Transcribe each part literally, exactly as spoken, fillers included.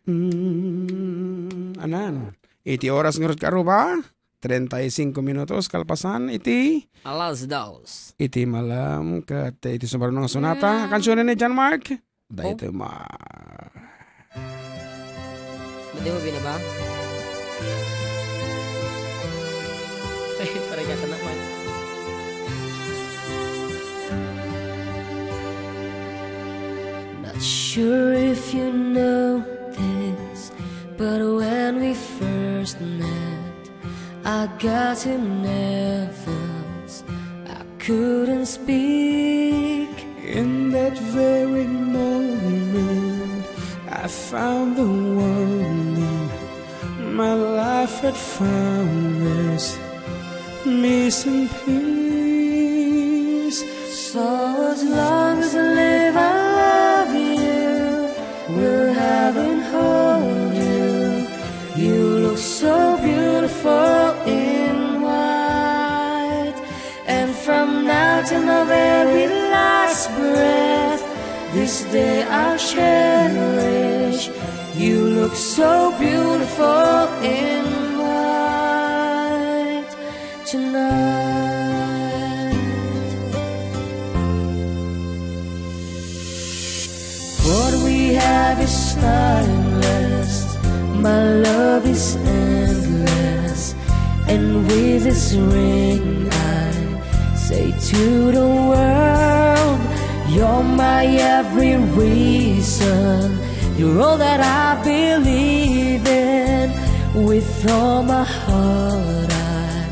Mm, anan. Iti oras ngarud, Karuba, treinta y cinco minutos kalpasan iti Alas dos. Iti malam ket iti sumarunong a sonata. Mm. Kansiyon ni John Mark. Daytoy Oh. ma- Madi mo binaba? Ay, parang yata naman. Not sure if you know this, but when we first met, I got so nervous I couldn't speak. In that very moment, I found the one. My life had found its missing piece. So as long as I live, I love you. Will have and hold you. You look so beautiful in white. And from now till my very last breath, this day I'll cherish. You look so beautiful in white tonight. What we have is timeless. My love is endless. And with this ring, I say to the world, you're my every reason. You're all that I believe in. With all my heart, I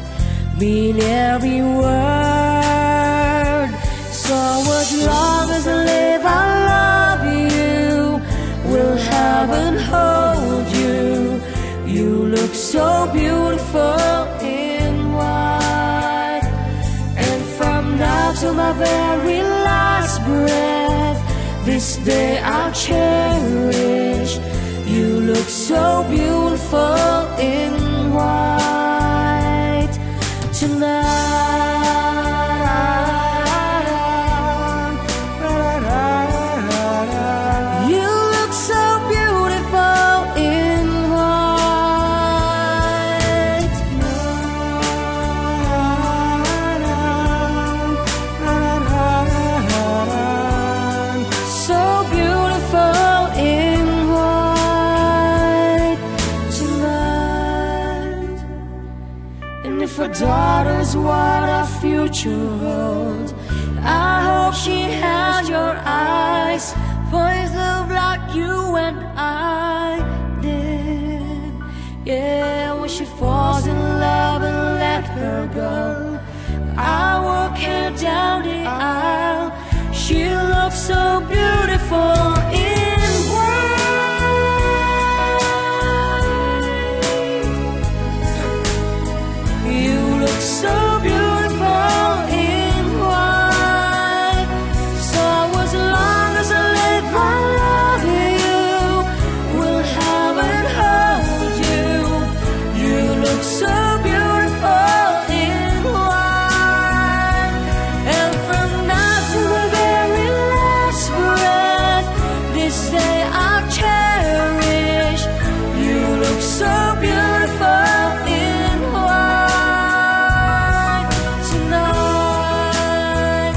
mean every word. So as long as I live, I love you. Will have and hold you. You look so beautiful in white. And from now to my very last breath, this day I'll cherish. You look so beautiful in white tonight. You look so beautiful in white. So beautiful in white tonight. And if a daughter's what our future holds, I hope she has your eyes. For it's love like you and I did. Yeah, when she falls in love and let her go, I walk her down the aisle. She looks so beautiful in white. You look so beautiful in white. So as long as I live, I love you. Will have and hold you. You look so beautiful in white. And from now to the very last breath, this day I'll cherish. You look so beautiful in white tonight.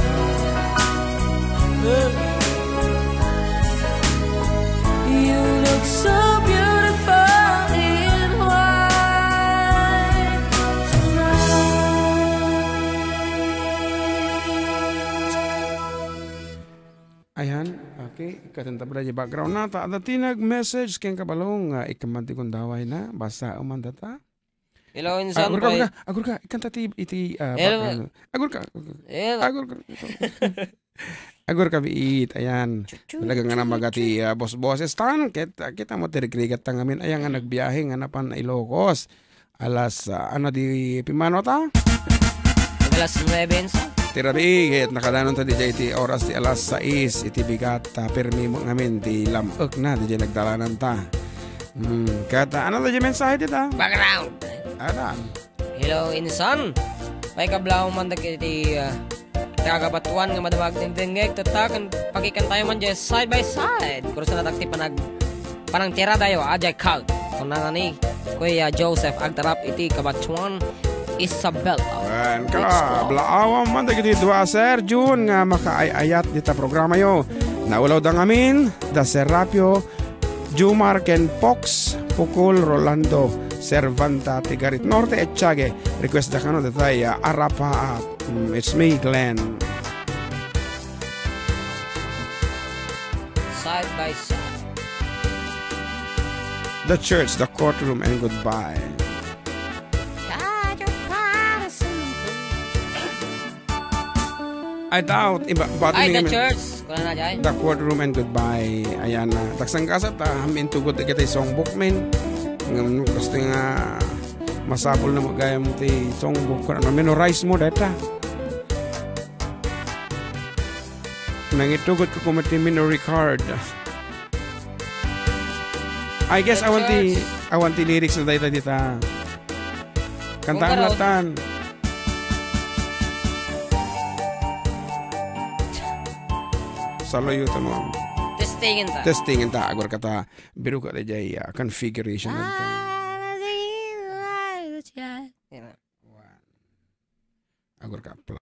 You look so beautiful in white tonight. Ayan, okay. Ikatenta pala di background na. Ta, adda ti nag-message ken kabalong, ah, ikkan man ti gundawayna. Basa man data. Hello, insan, agurka, pay- agurka, agurka. Ikanta ti, iti, ah, Hello. Background. Agurka, agurka. Hello. Agurka. Agurka, biit. Ayan. Talaga nga namaga ti, ah, bos-boses tan. Ket, ah, kita mo ti rigrigat ta ngamin. Ayan nga nagbiahe nga napan Ilocos. Alas, ah, ano di pimano ta? Alas nuebe, insan. Ti rabii, ket nakadanon ta di ti oras ti alas sais iti bigat, ah, permi mo ngamin ti lam-ek na di nagdalanan ta. Hmm, ket, ah, ano ti mensahe dita? Background. Adan. Hello, insan. Paikablaw man dagiti, ah, taga Batuan nga madama agdengdengngeg, tatta, ken pakikantayo man diay side by side. Kurusanatak ti panag- Panangtiradayo, adiay cult. Kunana ni Kuya Joseph, agtarap iti kabatchuan, Isabela. Wen, kablaawan man dagiti dua a Sir Jun nga makaay-ayat dita programayo. Naulawda ngamin, da Serapio, Jumar ken Pox, Pukol, Rolando, Servanta, ti Garit Norte, Echage. Request da kano datay, ah, Arapa, ah, mm, it's me, Glenn. Side by side. The church, the courtroom, and goodbye. I doubt, iba, bati Ay, the ni church. Kuna na, jay. The courtroom and goodbye. Ayan na. Tagsangkasat, ah, hamin tugot dagiti songbook, men. Ngem, gusto nga masapul na magayam ti songbook. Ano, memorize mo, deta. Nangitugot ko kumiti memory card. I guess, awan ti, awan ti lyrics na dayta dita. Kanta Kung karon. Natan. Saluyo ta mo. Testingan ta. Testingan ta. Agor ka ta. Biro ka da jay, ah, configuration na ta. Yan na. Agor ka.